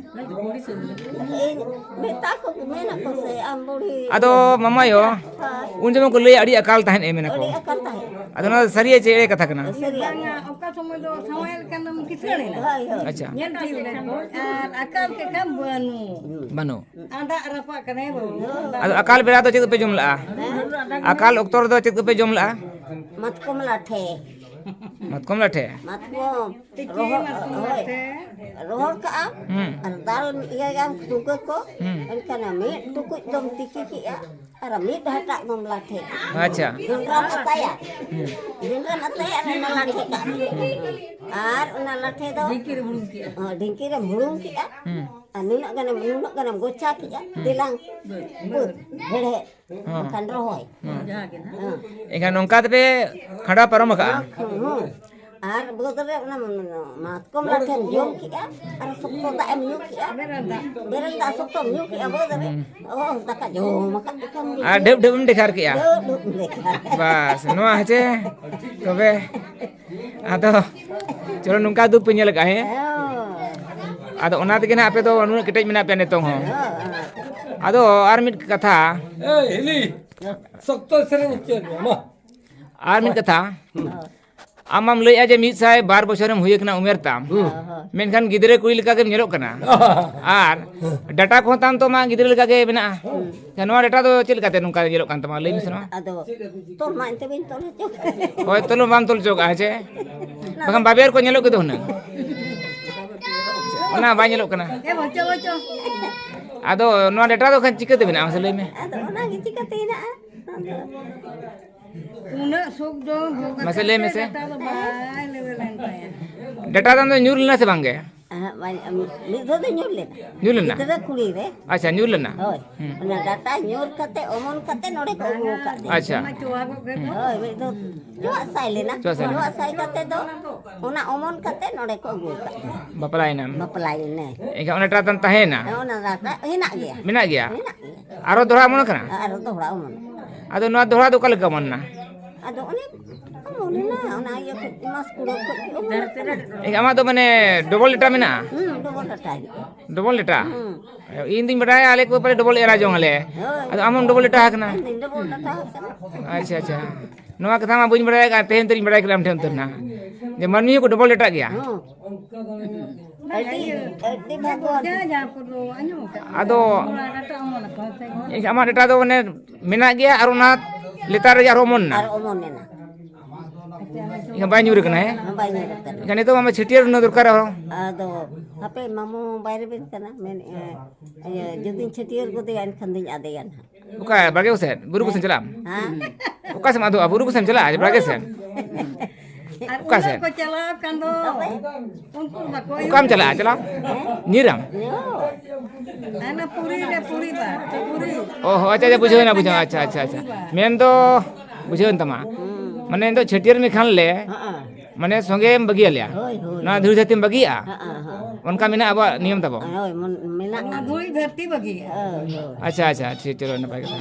ᱤᱧ ᱢᱮᱛᱟ ᱠᱚ, ᱢᱮᱱᱟ ᱠᱚ ᱥᱮ, ᱟᱢ ᱵᱩᱲᱦᱤ᱾ ᱟᱫᱚ ᱢᱟᱢᱟᱭᱳ, ᱦᱳᱭ᱾ ᱩᱱ ᱡᱚᱠᱷᱚᱱ ᱠᱚ ᱞᱟᱹᱭᱟ ᱟᱹᱰᱤ ᱟᱠᱟᱞ ᱛᱟᱦᱮᱸᱫ ᱮ, ᱢᱮᱱᱟ ᱠᱚ᱾ ᱟᱹᱰᱤ ᱟᱠᱟᱞ ᱛᱟᱦᱮᱸᱫ᱾ ᱟᱫᱚ ᱱᱚᱣᱟ ᱫᱚ ᱥᱟᱹᱨᱤᱭᱟ ᱪᱮ ᱮᱲᱮ ᱠᱟᱛᱷᱟ ᱠᱟᱱᱟ? ᱥᱟᱹᱨᱤᱭᱟᱜ ᱜᱮ᱾ ᱵᱟᱝᱟ, ᱚᱠᱟ ᱥᱚᱢᱚᱭ ᱫᱚ ᱥᱟᱶᱟᱭ ᱞᱮᱠᱟᱱ ᱫᱚᱢ ᱠᱤᱥᱟᱹᱬ ᱮᱱᱟ᱾ ᱦᱳᱭ, ᱦᱳᱭ᱾ ᱟᱪᱪᱷᱟ᱾ ᱧᱮᱞ ᱴᱷᱤᱠ ᱞᱮ ᱠᱚ᱾ ᱟᱨ ᱟᱠᱟᱞ ᱠᱮᱫ ᱠᱷᱟᱱ ᱵᱟᱹᱱᱩᱜ᱾ ᱵᱟᱹᱱᱩᱜ᱾ ᱟᱸᱰᱟᱜ ᱨᱟᱯᱟᱜ ᱠᱟᱱᱟᱭ ᱵᱟᱹᱵᱩ᱾ ᱟᱫᱚ ᱟᱠᱟᱞ ᱵᱮᱲᱟ ᱫᱚ ᱪᱮᱫ ᱠᱚᱯᱮ ᱡᱚᱢ ᱞᱟᱜᱼᱟ? ᱦᱮᱸ? ᱟᱠᱟᱞ ᱚᱠᱛᱚ ᱨᱮᱫᱚ ᱪᱮᱫ ᱠᱚᱯᱮ ᱡᱚᱢ ᱞᱟᱜᱼᱟ? ᱢᱟᱛᱠᱚᱢ ᱞᱟᱴᱷᱮ᱾ ᱢᱟᱛᱠᱚᱢ ᱞᱟᱴᱷᱮ? ᱢᱟᱛᱠᱚᱢ᱾ ᱛᱤᱠᱤ ᱨᱚᱦᱚᱲ, ᱢᱟᱛᱠᱚᱢ ᱦᱳᱭ᱾ ᱞᱟᱴᱷᱮ᱾ ᱨᱚᱦᱚᱲ ᱠᱟᱜᱼᱟ᱾ ᱦᱩᱸ᱾ ᱟᱨ ᱫᱟᱞ ᱤᱭᱟᱹᱭᱟᱢ ᱥᱩᱜᱟᱹ ᱠᱚ᱾ ᱦᱩᱸ᱾ ᱮᱱᱠᱷᱟᱱ ᱢᱤᱫ ᱴᱩᱠᱩᱡ ᱫᱚᱢ ᱛᱤᱠᱤ ᱠᱮᱜᱼᱟ᱾ ᱟᱨ ᱢᱤᱫ ᱦᱟᱴᱟᱜ ᱫᱚᱢ ᱞᱟᱴᱷᱮ ᱠᱟᱜᱼᱟ᱾ ᱟᱪᱪᱷᱟ᱾ ᱡᱚᱱᱰᱨᱟᱢ ᱟᱛᱟᱭᱟ᱾ ᱦᱩᱸ᱾ ᱡᱚᱱᱰᱨᱟᱢ ᱟᱛᱟᱭᱟ ᱟᱨ ᱚᱱᱟ ᱞᱟᱴᱷᱮ ᱠᱟᱜᱼᱟ᱾ ᱦᱩᱸ᱾ ᱟᱨ ᱚᱱᱟ ᱞᱟᱴᱷᱮ ᱫᱚ ᱰᱷᱤᱝᱠᱤ ᱨᱮᱢ ᱦᱩᱲᱩᱝ ᱠᱮᱜᱼᱟ᱾ ᱦᱚᱸ, ᱰᱷᱤᱝᱠᱤ ᱨᱮᱢ ᱦᱩᱲᱩᱝ ᱠᱮᱜᱼᱟ᱾ ᱦᱩᱸ᱾ ᱟᱨ ᱱᱩᱱᱟᱹᱜ ᱜᱟᱱᱮᱢ, ᱱᱩᱱᱟᱹᱜ ᱜᱟᱱᱮᱢ ᱜᱚᱪᱷᱟ ᱠᱮᱜᱼᱟ᱾ ᱦᱩᱸ᱾ ᱫᱮᱞᱟᱝ ᱵᱟᱹᱫ ᱦᱮᱲᱦᱮᱫ᱾ ᱦᱚᱸ᱾ ᱵᱟᱠᱷᱟᱱ ᱨᱚᱦᱚᱭ᱾ ᱦᱚᱸ᱾ ᱦᱮᱸ᱾ ᱮᱱᱠᱷᱟᱱ ᱱᱚᱝᱠᱟ ᱛᱮᱯᱮ ᱠᱷᱟᱸᱰᱟᱣ ᱯᱟᱨᱚᱢ ᱟᱠᱟᱜᱼᱟ? ᱦᱚᱸ, ᱦᱚᱸ᱾ ᱟᱨ ᱵᱟᱹᱫᱽ ᱨᱮ ᱚᱱᱟ ᱢᱟᱛᱠᱚᱢ ᱞᱟᱴᱷᱮᱢ ᱡᱚᱢ ᱠᱮᱜᱼᱟ, ᱟᱨ ᱥᱚᱠᱛᱚ ᱫᱟᱜ ᱮᱢ ᱧᱩ ᱠᱮᱜᱼᱟ, ᱵᱮᱨᱮᱞ ᱫᱟᱜ ᱥᱚᱠᱛᱚᱢ ᱧᱩ ᱠᱮᱜᱼᱟ ᱵᱟᱹᱫᱽ ᱨᱮ, ᱚ, ᱫᱟᱠᱟ ᱡᱚᱢ ᱟᱠᱟᱫ ᱞᱮᱠᱟᱢ ᱵᱩᱡᱷᱟᱹᱣᱟ᱾ ᱟᱨ ᱰᱷᱮᱵ ᱰᱷᱮᱵ ᱮᱢ ᱰᱮᱠᱷᱟᱨ ᱠᱮᱜᱼᱟ᱾ ᱰᱷᱮᱵ ᱰᱷᱮᱵ ᱮᱢ ᱰᱮᱠᱷᱟᱨ᱾ ᱵᱟᱥ, ᱱᱚᱣᱟ ᱦᱮᱸᱪᱮ? ᱛᱚᱵᱮ ᱟᱫᱚ ᱪᱚᱞᱚ, ᱱᱚᱝᱠᱟ ᱫᱩᱠ ᱯᱮ ᱧᱮᱞ ᱟᱠᱟᱫᱼᱟ, ᱦᱮᱸ? ᱦᱳᱭ᱾ ᱟᱫᱚ ᱚᱱᱟ ᱛᱮᱜᱮ ᱱᱟᱦᱟᱜ ᱟᱯᱮ ᱫᱚ ᱩᱱᱟᱹᱜ ᱠᱮᱴᱮᱡ ᱢᱮᱱᱟᱜ ᱯᱮᱭᱟ ᱱᱤᱛᱚᱝ ᱦᱚᱸ᱾ ᱦᱳᱭ, ᱦᱳᱭ᱾ ᱟᱫᱚ ᱟᱨ ᱢᱤᱫ ᱠᱟᱛᱷᱟ᱾ ᱮᱭ, ᱦᱤᱞᱤ, ᱥᱚᱠᱛᱚ ᱥᱮᱨᱮᱧ ᱦᱚᱪᱚᱭᱮᱫ ᱢᱮᱭᱟ, ᱢᱟ᱾ ᱟᱨ ᱢᱤᱫ ᱠᱟᱛᱷᱟ, ᱦᱳᱭ᱾ ᱟᱢ ᱢᱟᱢ ᱞᱟᱹᱭᱮᱫᱼᱟ ᱡᱮ ᱢᱤᱫ ᱥᱟᱭ ᱵᱟᱨ ᱵᱚᱪᱷᱚᱨᱮᱢ ᱦᱩᱭ ᱟᱠᱟᱱᱟ ᱩᱢᱮᱨ ᱛᱟᱢ, ᱦᱩᱸ᱾ ᱦᱳᱭ, ᱦᱳᱭ᱾ ᱢᱮᱱᱠᱷᱟᱱ ᱜᱤᱫᱽᱨᱟᱹ ᱠᱩᱲᱤ ᱞᱮᱠᱟ ᱜᱮᱢ ᱧᱮᱞᱚᱜ ᱠᱟᱱᱟ᱾ ᱟᱨ ᱰᱟᱴᱟ ᱠᱚᱦᱚᱸ ᱛᱟᱢ ᱛᱚ ᱢᱟ ᱜᱤᱫᱽᱨᱟᱹ ᱞᱮᱠᱟ ᱜᱮ ᱢᱮᱱᱟᱜᱼᱟ᱾ ᱦᱩᱸ᱾ ᱱᱚᱣᱟ ᱰᱟᱴᱟ ᱫᱚ ᱪᱮᱫ ᱞᱮᱠᱟᱛᱮ ᱱᱚᱝᱠᱟ ᱧᱮᱞᱚᱜ ᱠᱟᱱ ᱛᱟᱢᱟ? ᱞᱟᱹᱭ ᱢᱮᱥᱮ ᱱᱚᱣᱟ᱾ ᱟᱫᱚ ᱛᱚᱞ ᱢᱟ ᱮᱱᱛᱮ ᱵᱟᱹᱧ ᱛᱚᱞ ᱦᱚᱪᱚ ᱠᱟᱜ᱾ ᱦᱳᱭ, ᱛᱚᱞ ᱢᱟ ᱵᱟᱢ ᱛᱚᱞ ᱦᱚᱪᱚ ᱠᱟᱜᱼᱟ, ᱦᱮᱸ ᱪᱮ? ᱵᱟᱠᱷᱟᱱ ᱵᱟᱵᱮᱨ ᱠᱚ ᱧᱮᱞᱚᱜ ᱜᱮᱫᱚ ᱦᱩᱱᱟᱹᱝ᱾ ᱚᱱᱟ ᱵᱟᱭ ᱧᱮᱞᱚᱜ ᱠᱟᱱᱟ᱾ ᱮ, ᱵᱚᱪᱚ, ᱵᱚᱪᱚ᱾ ᱟᱫᱚ ᱱᱚᱣᱟ ᱰᱟᱴᱟ ᱫᱚ ᱠᱷᱟᱱ ᱪᱤᱠᱟᱹᱛᱮ ᱵᱮᱱᱟᱜᱼᱟ, ᱢᱟᱥᱮ ᱞᱟᱹᱭ ᱢᱮ? ᱟᱫᱚ ᱚᱱᱟ ᱜᱮ ᱪᱤᱠᱟᱹᱛᱮ ᱦᱮᱱᱟᱜᱼᱟ? ᱩᱱᱟᱹᱜ ᱥᱩᱠ ᱫᱚ ᱵᱷᱳᱜ ᱢᱟᱥᱮ ᱞᱟᱹᱭ ᱠᱟᱛᱮ ᱢᱮᱥᱮ᱾ ᱰᱟᱴᱟ ᱫᱚ ᱵᱟᱭ ᱞᱮᱵᱮᱞ ᱮᱱ ᱛᱟᱭᱟ᱾ ᱰᱟᱴᱟ ᱫᱚ ᱟᱢ ᱫᱚ ᱧᱩᱨ ᱞᱮᱱᱟ ᱥᱮ ᱵᱟᱝ ᱜᱮ? ᱟᱦᱟᱜ, ᱵᱟᱭ, ᱢᱤᱫ ᱫᱷᱟᱣ ᱫᱚ ᱧᱩᱨ ᱞᱮᱱᱟ᱾ ᱧᱩᱨ ᱞᱮᱱᱟ? ᱜᱤᱫᱽᱨᱟᱹ ᱠᱩᱲᱤ ᱨᱮ᱾ ᱟᱪᱪᱷᱟ, ᱧᱩᱨ ᱞᱮᱱᱟ᱾ ᱦᱳᱭ᱾ ᱦᱩᱸ᱾ ᱚᱱᱟ ᱰᱟᱴᱟ ᱧᱩᱨ ᱠᱟᱛᱮ, ᱚᱢᱚᱱ ᱠᱟᱛᱮ ᱱᱚᱰᱮ ᱠᱚ ᱟᱹᱜᱩ ᱟᱠᱟᱫ ᱞᱤᱧᱟ᱾ ᱟᱪᱪᱷᱟ᱾ ᱦᱩᱸ᱾ ᱦᱳᱭ, ᱢᱤᱫ ᱫᱷᱟᱣ ᱪᱚᱣᱟᱜ ᱥᱟᱭ ᱞᱮᱱᱟ᱾ ᱪᱚᱣᱟᱜ ᱥᱟᱭ ᱞᱮᱱᱟ᱾ ᱪᱚᱣᱟᱜ ᱥᱟᱭ ᱠᱟᱛᱮ ᱫᱚ ᱚᱱᱟ ᱚᱢᱚᱱ ᱠᱟᱛᱮ ᱱᱚᱰᱮ ᱠᱚ ᱟᱹᱜᱩ ᱟᱠᱟᱫ ᱞᱤᱧᱟ᱾ ᱵᱟᱯᱞᱟᱭᱮᱱᱟᱢ᱾ ᱵᱟᱯᱞᱟᱭᱮᱱᱟᱹᱧ᱾ ᱮᱱᱠᱷᱟᱱ ᱚᱱᱟ ᱰᱟᱴᱟ ᱛᱟᱢ ᱛᱟᱦᱮᱸᱭᱮᱱᱟ? ᱦᱮᱸ, ᱚᱱᱟ ᱰᱟᱴᱟ ᱦᱮᱱᱟᱜ ᱜᱮᱭᱟ᱾ ᱢᱮᱱᱟᱜ ᱜᱮᱭᱟ? ᱦᱮᱱᱟᱜ ᱜᱮᱭᱟ᱾ ᱟᱨᱚ ᱫᱚᱦᱲᱟ ᱚᱢᱚᱱ ᱠᱟᱱᱟ? ᱟᱨᱚ ᱫᱚᱦᱲᱟ ᱚᱢᱚᱱ᱾ ᱟᱫᱚ ᱱᱚᱣᱟ ᱫᱚᱦᱲᱟ ᱫᱚ ᱚᱠᱟ ᱞᱮᱠᱟ ᱚᱢᱚᱱ ᱮᱱᱟ? ᱟᱫᱚ ᱚᱱᱮ ᱚᱢᱚᱱ ᱮᱱᱟ, ᱚᱱᱟ ᱤᱭᱟᱹ ᱠᱷᱚᱡ ᱢᱟᱥ ᱠᱩᱲᱟᱹ ᱠᱷᱚᱡ ᱜᱮ ᱚᱢᱚᱱ ᱠᱟᱱᱟ᱾ ᱮᱱᱠᱷᱟᱱ ᱟᱢᱟᱜ ᱫᱚ ᱢᱟᱱᱮ ᱰᱚᱵᱚᱞ ᱰᱟᱴᱟ ᱢᱮᱱᱟᱜᱼᱟ? ᱦᱩᱸ, ᱰᱚᱵᱚᱞ ᱰᱟᱴᱟ ᱦᱩᱭᱩᱜᱼᱟ᱾ Double data? ᱦᱩᱸ᱾ ᱤᱧ ᱫᱩᱧ ᱵᱟᱰᱟᱭᱟ ᱟᱞᱮ ᱠᱚ ᱯᱟᱞᱮ ᱰᱚᱵᱚᱞ ᱮᱨᱟ ᱡᱚᱝ ᱟᱞᱮ᱾ ᱦᱳᱭ᱾ ᱟᱫᱚ ᱟᱢ ᱦᱚᱸᱢ ᱰᱚᱵᱚᱞ ᱰᱟᱴᱟ ᱟᱠᱟᱱᱟ᱾ ᱤᱧ ᱫᱩᱧ ᱰᱚᱵᱚᱞ ᱰᱟᱴᱟ ᱟᱠᱟᱱᱟ᱾ ᱟᱪᱪᱷᱟ, ᱟᱪᱪᱷᱟ᱾ ᱱᱚᱣᱟ ᱠᱟᱛᱷᱟ ᱢᱟ ᱵᱟᱹᱧ ᱵᱟᱲᱟᱭ ᱠᱟᱱ, ᱛᱮᱦᱮᱧ ᱩᱛᱟᱹᱨᱤᱧ ᱵᱟᱲᱟᱭ ᱠᱮᱫᱟ ᱟᱢ ᱴᱷᱮᱱ ᱩᱛᱟᱹᱨ ᱱᱟ, ᱡᱮ ᱢᱟᱹᱱᱢᱤ ᱦᱚᱸᱠᱚ ᱰᱚᱵᱚᱞ ᱰᱟᱴᱟᱜ ᱜᱮᱭᱟ᱾ ᱦᱩᱸ᱾ ᱟᱹᱰᱤ, ᱟᱹᱰᱤ ᱵᱷᱟᱜᱽᱜᱚ᱾ ᱟᱫᱚ ᱟᱢᱟᱜ ᱰᱟᱴᱟ ᱫᱚ ᱢᱟᱱᱮ ᱢᱮᱱᱟᱜ ᱜᱮᱭᱟ ᱟᱨ ᱚᱱᱟ ᱞᱮᱛᱟᱲ ᱨᱮᱜᱮ ᱟᱨᱦᱚᱸ ᱚᱢᱚᱱ ᱮᱱᱟ᱾ ᱟᱨ ᱚᱢᱚᱱ ᱮᱱᱟ᱾ ᱮᱱᱠᱷᱟᱱ ᱵᱟᱭ ᱧᱩᱨ ᱠᱟᱱᱟ, ᱦᱮᱸ? ᱵᱟᱭ ᱧᱩᱨ ᱠᱟᱱᱟ᱾ ᱮᱱᱠᱷᱟᱱ ᱱᱤᱛᱚᱜ ᱢᱟ ᱪᱷᱟᱹᱴᱭᱟᱹᱨ ᱦᱩᱱᱟᱹᱝ ᱫᱚᱨᱠᱟᱨ ᱟᱨᱦᱚᱸ᱾ ᱟᱫᱚ ᱦᱟᱯᱮ, ᱢᱟᱢᱩ ᱵᱟᱭᱨᱮ ᱵᱮᱱ ᱠᱟᱱᱟ, ᱢᱮᱱᱮᱫᱼᱟ, ᱤᱭᱟᱹ, ᱡᱩᱫᱤᱧ ᱪᱷᱟᱹᱴᱭᱟᱹᱨ ᱜᱚᱫᱮᱭᱟ, ᱮᱱᱠᱷᱟᱱ ᱫᱚᱧ ᱟᱫᱮᱭᱟ ᱱᱟᱦᱟᱜ᱾ ᱚᱠᱟ ᱵᱟᱲᱜᱮ ᱠᱚ ᱥᱮᱫ? ᱵᱩᱨᱩ ᱠᱚ ᱥᱮᱫ ᱪᱟᱞᱟᱜ ᱟᱢ? ᱦᱮᱸ᱾ ᱚᱠᱟ ᱥᱮᱫ ᱮᱢ ᱟᱫᱚᱜᱼᱟ? ᱵᱩᱨᱩ ᱠᱚ ᱥᱮᱫ ᱮᱢ ᱪᱟᱞᱟᱜᱼᱟ? ᱵᱟᱲᱜᱮ ᱥᱮᱫ? ᱟᱨ ᱚᱠᱟ ᱩᱱᱟᱹᱜ ᱥᱮᱫ? ᱠᱚ ᱪᱟᱞᱟᱣ ᱟᱠᱟᱱ ᱫᱚ, ᱩᱱᱠᱩ ᱵᱟᱠᱚ ᱚᱠᱟᱢ ᱪᱟᱞᱟᱜᱼᱟ? ᱪᱟᱞᱟᱣ? ᱧᱤᱨᱟᱢ? ᱦᱟᱱᱟ ᱯᱩᱨᱤ ᱨᱮ, ᱯᱩᱨᱤ ᱵᱟᱨ, ᱯᱩᱨᱤ᱾ ᱚ ᱦᱚᱸ, ᱟᱪᱪᱷᱟ, ᱟᱪᱪᱷᱟ, ᱵᱩᱡᱷᱟᱹᱣ ᱮᱱᱟ, ᱵᱩᱡᱷᱟᱹᱣ, ᱟᱪᱪᱷᱟ, ᱟᱪᱪᱷᱟ, ᱟᱪᱪᱷᱟ᱾ ᱢᱮᱱ ᱫᱚ ᱵᱩᱡᱷᱟᱹᱣ ᱮᱱ ᱛᱟᱢᱟ᱾ ᱦᱩᱸ᱾ ᱢᱟᱱᱮ ᱱᱤᱛᱚᱜ ᱪᱷᱟᱹᱴᱭᱟᱹᱨ ᱢᱮ ᱠᱷᱟᱱ ᱞᱮ, ᱦᱮᱸ᱾ ᱢᱟᱱᱮ ᱥᱚᱸᱜᱮᱢ ᱵᱟᱹᱜᱤᱭᱟᱞᱮᱭᱟ᱾ ᱦᱳᱭ, ᱦᱳᱭ᱾ ᱱᱚᱣᱟ ᱫᱷᱩᱲᱤ ᱫᱷᱟᱹᱨᱛᱤᱢ ᱵᱟᱹᱜᱤᱭᱟᱜᱼᱟ? ᱦᱮᱸ, ᱦᱮᱸ᱾ ᱚᱱᱠᱟ ᱢᱮᱱᱟᱜᱼᱟ ᱟᱵᱚᱣᱟᱜ ᱱᱤᱭᱚᱢ ᱛᱟᱵᱚ? ᱦᱳᱭ, ᱢᱚᱱ-, ᱢᱮᱱᱟᱜᱼᱟ᱾ ᱚᱱᱟ ᱫᱷᱩᱲᱤ ᱫᱷᱟᱹᱨᱛᱤ ᱵᱟᱹᱜᱤᱭᱟᱜᱼᱟ᱾ ᱦᱳᱭ, ᱦᱳᱭ᱾ ᱟᱪᱪᱷᱟ, ᱟᱪᱪᱷᱟ, ᱴᱷᱤᱠ, ᱪᱚᱞᱚ, ᱱᱟᱯᱟᱭ ᱠᱟᱛᱷᱟ᱾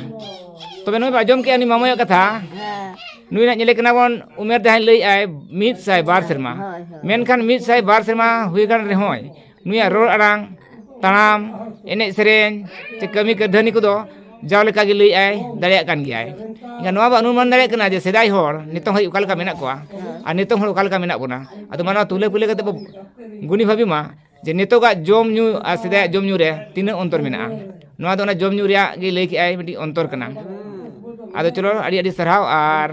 ᱛᱚᱵᱮ ᱱᱚᱜᱼᱚᱭ ᱵᱚ ᱟᱸᱡᱚᱢ ᱠᱮᱜᱼᱟ ᱩᱱᱤ ᱢᱟᱢᱚᱭᱟᱜ ᱠᱟᱛᱷᱟ᱾ ᱦᱮᱸ᱾ ᱱᱩᱭ ᱱᱟᱜ ᱧᱮᱞᱮ ᱠᱟᱱᱟ ᱵᱚᱱ, ᱩᱢᱮᱨ ᱡᱟᱦᱟᱸᱭ ᱞᱟᱹᱭᱮᱜᱼᱟᱭ, ᱢᱤᱫ ᱥᱟᱭ ᱵᱟᱨ ᱥᱮᱨᱢᱟ᱾ ᱦᱳᱭ, ᱦᱳᱭ᱾ ᱢᱮᱱᱠᱷᱟᱱ ᱢᱤᱫ ᱥᱟᱭ ᱵᱟᱨ ᱥᱮᱨᱢᱟ ᱦᱩᱭ ᱟᱠᱟᱱ ᱨᱮᱦᱚᱸᱭ, ᱱᱩᱭᱟᱜ ᱨᱚᱲ ᱟᱲᱟᱝ, ᱛᱟᱲᱟᱢ, ᱮᱱᱮᱡ ᱥᱮᱨᱮᱧ, ᱪᱮ ᱠᱟᱹᱢᱤ ᱠᱟᱹᱨᱫᱷᱟᱹᱱᱤ ᱠᱚᱫᱚ ᱡᱟᱣ ᱞᱮᱠᱟ ᱜᱮ ᱞᱟᱹᱭᱮᱜᱼᱟᱭ, ᱫᱟᱲᱮᱭᱟᱜ ᱠᱟᱱ ᱜᱮᱭᱟᱭ᱾ ᱮᱱᱠᱷᱟᱱ ᱱᱚᱣᱟ ᱵᱚ ᱚᱱᱩᱢᱟᱱ ᱫᱟᱲᱮᱭᱟᱜ ᱠᱟᱱᱟ ᱡᱮ ᱥᱮᱫᱟᱭ ᱦᱚᱲ ᱱᱤᱛᱚᱝ ᱦᱟᱹᱵᱤᱡ ᱚᱠᱟ ᱞᱮᱠᱟ ᱢᱮᱱᱟᱜ ᱠᱚᱣᱟ ᱟᱨ ᱱᱤᱛᱚᱝ ᱦᱚᱲ ᱚᱠᱟ ᱞᱮᱠᱟ ᱢᱮᱱᱟᱜ ᱵᱚᱱᱟ᱾ ᱟᱫᱚ ᱢᱟ ᱱᱚᱣᱟ ᱛᱩᱞᱟᱹ ᱯᱩᱞᱟᱹ ᱠᱟᱛᱮ ᱵᱚ ᱜᱩᱱᱤ ᱵᱷᱟᱵᱤ ᱢᱟ ᱡᱮ ᱱᱤᱛᱚᱜᱟᱜ ᱡᱚᱢ ᱧᱩ ᱟᱨ ᱥᱮᱫᱟᱭᱟᱜ ᱡᱚᱢ ᱧᱩ ᱨᱮ ᱛᱤᱱᱟᱹᱜ ᱚᱱᱛᱚᱨ ᱢᱮᱱᱟᱜᱼᱟ᱾ ᱱᱚᱣᱟ ᱫᱚ ᱚᱱᱟ ᱡᱚᱢ ᱧᱩ ᱨᱮᱭᱟᱜ ᱜᱮ ᱞᱟᱹᱭ ᱠᱮᱜᱼᱟᱭ, ᱢᱤᱫᱴᱤᱡ ᱚᱱᱛᱚᱨ ᱠᱟᱱᱟ᱾ ᱟᱫᱚ ᱪᱚᱞᱚ, ᱟᱹᱰᱤ ᱟᱹᱰᱤ ᱥᱟᱨᱦᱟᱣ᱾ ᱟᱨ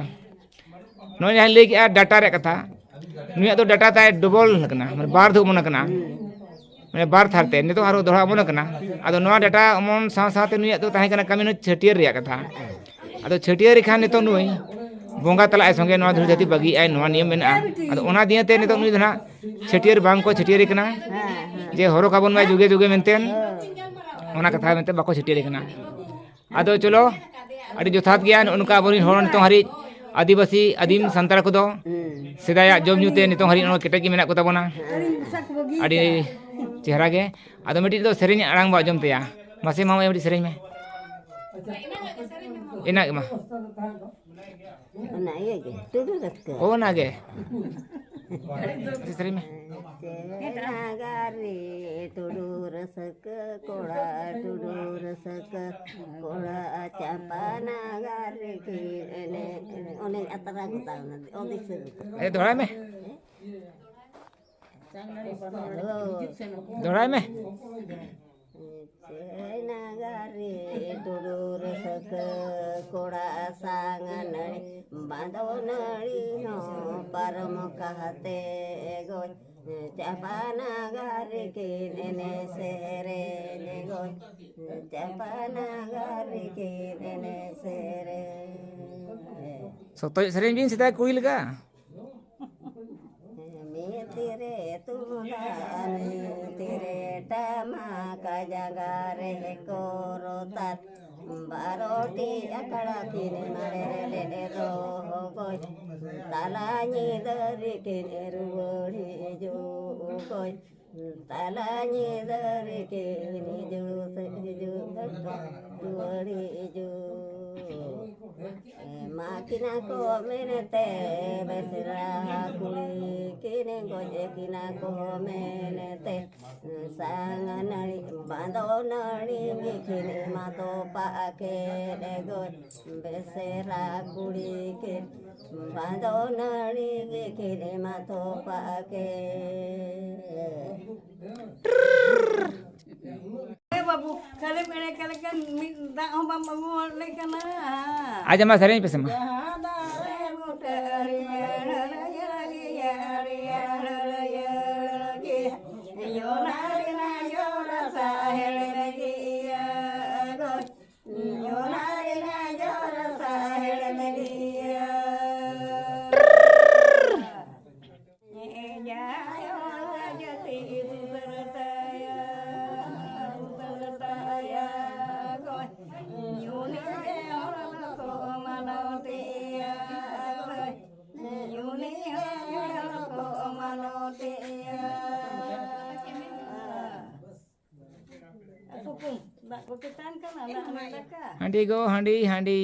ᱱᱚᱜᱼᱚᱭ ᱡᱟᱦᱟᱸᱧ ᱞᱟᱹᱭ ᱠᱮᱜᱼᱟ ᱰᱟᱴᱟ ᱨᱮᱭᱟᱜ ᱠᱟᱛᱷᱟ, ᱱᱩᱭᱟᱜ ᱫᱚ ᱰᱟᱴᱟ ᱛᱟᱭ ᱰᱚᱵᱚᱞ ᱟᱠᱟᱱᱟ, ᱢᱟᱱᱮ ᱵᱟᱨ ᱫᱷᱟᱣ ᱚᱢᱚᱱ ᱟᱠᱟᱱᱟ, ᱢᱟᱱᱮ ᱵᱟᱨ ᱛᱷᱟᱨ ᱛᱮ, ᱱᱤᱛᱚᱜ ᱟᱨᱦᱚᱸ ᱫᱚᱦᱲᱟ ᱚᱢᱚᱱ ᱟᱠᱟᱱᱟ᱾ ᱟᱫᱚ ᱱᱚᱣᱟ ᱰᱟᱴᱟ ᱚᱢᱚᱱ ᱥᱟᱶ ᱥᱟᱶᱛᱮ ᱱᱩᱭᱟᱜ ᱫᱚ ᱛᱟᱦᱮᱸ ᱠᱟᱱᱟ ᱠᱟᱹᱢᱤ ᱱᱩᱭ ᱪᱷᱟᱹᱴᱭᱟᱹᱨ ᱨᱮᱭᱟᱜ ᱠᱟᱛᱷᱟ᱾ ᱟᱫᱚ ᱪᱷᱟᱹᱴᱭᱟᱹᱨ ᱨᱮᱠᱷᱟᱱ ᱱᱤᱛᱚᱜ ᱱᱩᱭ ᱵᱚᱸᱜᱟ ᱛᱟᱞᱟᱜ ᱟᱭ ᱥᱚᱸᱜᱮ, ᱱᱚᱣᱟ ᱫᱷᱩᱲᱤ ᱫᱷᱟᱹᱨᱛᱤ ᱵᱟᱹᱜᱤᱭᱟᱜᱼᱟᱭ, ᱱᱚᱣᱟ ᱱᱤᱭᱚᱢ ᱢᱮᱱᱟᱜᱼᱟ᱾ ᱟᱫᱚ ᱚᱱᱟ ᱫᱤᱭᱮ ᱛᱮ ᱱᱤᱛᱚᱜ ᱱᱩᱭ ᱫᱚ ᱱᱟᱦᱟᱜ ᱪᱷᱟᱹᱴᱭᱟᱹᱨ ᱵᱟᱝ ᱠᱚ ᱪᱷᱟᱹᱴᱭᱟᱹᱨᱮ ᱠᱟᱱᱟ, ᱡᱮ ᱦᱚᱨᱚᱜ ᱟᱵᱚᱱ ᱢᱟᱭ ᱡᱩᱜᱮ ᱡᱩᱜᱮ ᱢᱮᱱᱛᱮ, ᱚᱱᱟ ᱠᱟᱛᱷᱟ ᱢᱮᱱᱛᱮ ᱵᱟᱠᱚ ᱪᱷᱟᱹᱴᱭᱟᱹᱨᱮ ᱠᱟᱱᱟ᱾ ᱟᱫᱚ ᱪᱚᱞᱚ, ᱟᱹᱰᱤ ᱡᱚᱛᱷᱟᱛ ᱜᱮᱭᱟ᱾ ᱱᱚᱜᱼᱚ ᱱᱚᱝᱠᱟ ᱟᱵᱚᱨᱮᱱ ᱦᱚᱲ ᱱᱤᱛᱚᱝ ᱦᱟᱹᱨᱤᱡ ᱟᱹᱫᱤᱵᱟᱹᱥᱤ, ᱟᱹᱫᱤᱢ ᱥᱟᱱᱛᱟᱲ ᱠᱚᱫᱚ ᱦᱩᱸ᱾ ᱥᱮᱫᱟᱭᱟᱜ ᱡᱚᱢ ᱧᱩ ᱛᱮ ᱱᱤᱛᱚᱝ ᱦᱟᱹᱨᱤᱡ ᱱᱚᱣᱟ ᱠᱮᱴᱮᱡ ᱜᱮ ᱢᱮᱱᱟᱜ ᱠᱚᱛᱟ ᱵᱚᱱᱟ᱾ ᱟᱹᱰᱤ ᱪᱮᱦᱨᱟ ᱜᱮ᱾ ᱟᱫᱚ ᱢᱤᱫᱴᱤᱡ ᱫᱚ ᱥᱮᱨᱮᱧ ᱟᱲᱟᱝ ᱵᱚ ᱟᱸᱡᱚᱢ ᱛᱟᱭᱟ᱾ ᱢᱟᱥᱮ ᱢᱟ, ᱢᱤᱫᱴᱤᱡ ᱥᱮᱨᱮᱧ ᱢᱮ᱾ ᱤᱱᱟᱹᱜ ᱜᱮ ᱢᱟ᱾ ᱚᱱᱟ ᱤᱭᱟᱹ ᱜᱮ, ᱴᱩᱰᱩ ᱨᱟᱹᱥᱠᱟᱹ᱾ ᱚᱱᱟ ᱜᱮ᱾ ᱢᱟᱥᱮ ᱥᱮᱨᱮᱧ ᱢᱮ᱾ ᱪᱮ ᱱᱟᱜᱟᱨ ᱨᱮ ᱴᱩᱰᱩ ᱨᱟᱹᱥᱠᱟᱹ, ᱠᱚᱲᱟ ᱴᱩᱰᱩ ᱨᱟᱹᱥᱠᱟᱹ, ᱠᱚᱲᱟ ᱪᱟᱢᱯᱟ ᱱᱟᱜᱟᱨ ᱨᱮ ᱠᱤᱱ ᱮᱱᱮᱡ, ᱚᱱᱮ ᱟᱛᱨᱟ ᱠᱚ ᱛᱟᱵᱚᱱᱟ, ᱚ, ᱫᱤᱥᱟᱹ ᱜᱮ᱾ ᱮ, ᱫᱚᱦᱲᱟᱭ ᱢᱮ᱾ ᱦᱮᱞᱳ᱾ ᱫᱚᱦᱲᱟᱭ ᱢᱮ᱾ ᱪᱮ ᱱᱟᱜᱟᱨ ᱨᱮ ᱴᱩᱰᱩ ᱨᱟᱹᱥᱠᱟᱹ, ᱠᱚᱲᱟ ᱥᱟᱝ ᱱᱟᱹᱲᱤ, ᱵᱟᱸᱫᱚ ᱱᱟᱹᱲᱤ ᱦᱚᱸ ᱯᱟᱨᱚᱢ ᱠᱟᱛᱮ ᱜᱚᱡ᱾ ᱪᱟᱢᱯᱟ ᱱᱟᱜᱟᱨ ᱨᱮᱠᱤᱱ ᱮᱱᱮᱡ ᱥᱮᱨᱮᱧ ᱜᱚᱡ, ᱪᱟᱢᱯᱟ ᱱᱟᱜᱟᱨ ᱨᱮᱠᱤᱱ ᱮᱱᱮᱡ ᱥᱮᱨᱮᱧ᱾ ᱥᱚᱛᱚᱡ ᱥᱮᱨᱮᱧ ᱵᱤᱱ ᱥᱮᱫᱟᱭ ᱠᱩᱲᱤ ᱞᱮᱠᱟ᱾ ᱢᱤᱫ ᱛᱤᱨᱮ ᱛᱩᱢᱫᱟᱜ, ᱢᱤᱫ ᱛᱤᱨᱮ ᱴᱟᱢᱟᱠ, ᱡᱟᱸᱜᱟ ᱨᱮ ᱠᱚᱨᱛᱟᱞ, ᱵᱟᱨᱚᱴᱤ ᱟᱠᱷᱲᱟ ᱠᱤᱱ ᱢᱟᱲᱮ ᱨᱮ ᱞᱮᱰᱮ ᱫᱚ ᱜᱚᱡ᱾ ᱛᱟᱞᱟ ᱧᱤᱫᱟᱹ ᱨᱮᱠᱤᱱ ᱨᱩᱣᱟᱹᱲ ᱦᱤᱡᱩᱜ ᱚᱠᱚᱭ, ᱛᱟᱞᱟ ᱧᱤᱫᱟᱹ ᱨᱮᱠᱤᱱ ᱦᱤᱡᱩᱜ, ᱦᱤᱡᱩᱜ ᱨᱩᱣᱟᱹᱲ ᱦᱤᱡᱩᱜ᱾ ᱮᱢᱟ ᱠᱤᱱᱟ ᱠᱚ ᱢᱮᱱᱛᱮ ᱵᱮᱥᱨᱟ ᱠᱩᱲᱤ ᱠᱤᱱ ᱜᱚᱡ ᱠᱤᱱᱟ ᱠᱚ ᱢᱮᱱᱛᱮ᱾ ᱥᱟᱝ ᱱᱟᱹᱲᱤ ᱵᱟᱸᱫᱚ ᱱᱟᱹᱲᱤ ᱜᱮᱠᱤᱱ ᱮᱢᱟ ᱛᱚᱯᱟᱜ ᱠᱮᱫ ᱜᱚᱡ᱾ ᱵᱮᱥᱮᱨᱟ ᱠᱩᱲᱤ ᱠᱤᱱ ᱵᱟᱸᱫᱚ ᱱᱟᱹᱲᱤ ᱜᱮᱠᱤᱱ ᱮᱢᱟ ᱛᱚᱯᱟᱜ ᱠᱮᱫ᱾ ᱮ ᱵᱟᱹᱵᱩ, ᱠᱷᱟᱹᱞᱤᱢ ᱮᱲᱮ ᱠᱟᱞᱮ ᱠᱟᱱ, ᱢᱤᱫ ᱫᱟᱜ ᱦᱚᱸ ᱵᱟᱢ ᱟᱹᱜᱩ ᱟᱞᱮ ᱠᱟᱱᱟ᱾ ᱟᱡ ᱢᱟ ᱥᱮᱨᱮᱧ ᱯᱮᱥᱮ ᱢᱟ᱾ ᱡᱟᱦᱟᱸ ᱫᱟᱨᱮ ᱵᱩᱴᱟᱹ ᱨᱮᱭᱟᱲ ᱨᱮᱭᱟᱲ ᱨᱮᱭᱟᱲ ᱨᱮᱭᱟᱲ ᱜᱮ, ᱚᱱᱟ ᱨᱮᱱᱟᱜ ᱡᱚ ᱨᱟᱥᱟ ᱦᱮᱲᱮᱢ ᱜᱮᱭᱟ ᱜᱚ᱾ ᱚᱱᱟ ᱨᱮᱱᱟᱜ ᱡᱚ ᱨᱟᱥᱟ ᱦᱮᱲᱮᱢ ᱜᱮᱭᱟ᱾ ᱡᱟᱭ ᱦᱚᱲ ᱡᱟᱹᱛᱤ ᱥᱩᱥᱟᱹᱨ ᱛᱟᱭᱟ, ᱥᱩᱥᱟᱹᱨ ᱛᱟᱭᱟ ᱜᱚ᱾ ᱩᱱᱤ ᱦᱚᱲ ᱫᱚᱠᱚ ᱢᱟᱱᱚᱛᱮᱭᱟ ᱜᱚ᱾ ᱩᱱᱤ ᱦᱚᱲ ᱫᱚᱠᱚ ᱢᱟᱱᱚᱛᱮᱭᱟ᱾ ᱫᱟᱜ ᱠᱚ ᱛᱮᱛᱟᱝ ᱠᱟᱱᱟ, ᱫᱟᱜ ᱨᱮᱱᱟᱜ ᱫᱟᱠᱟ᱾ ᱦᱟᱺᱰᱤ ᱜᱚ, ᱦᱟᱺᱰᱤ, ᱦᱟᱺᱰᱤ᱾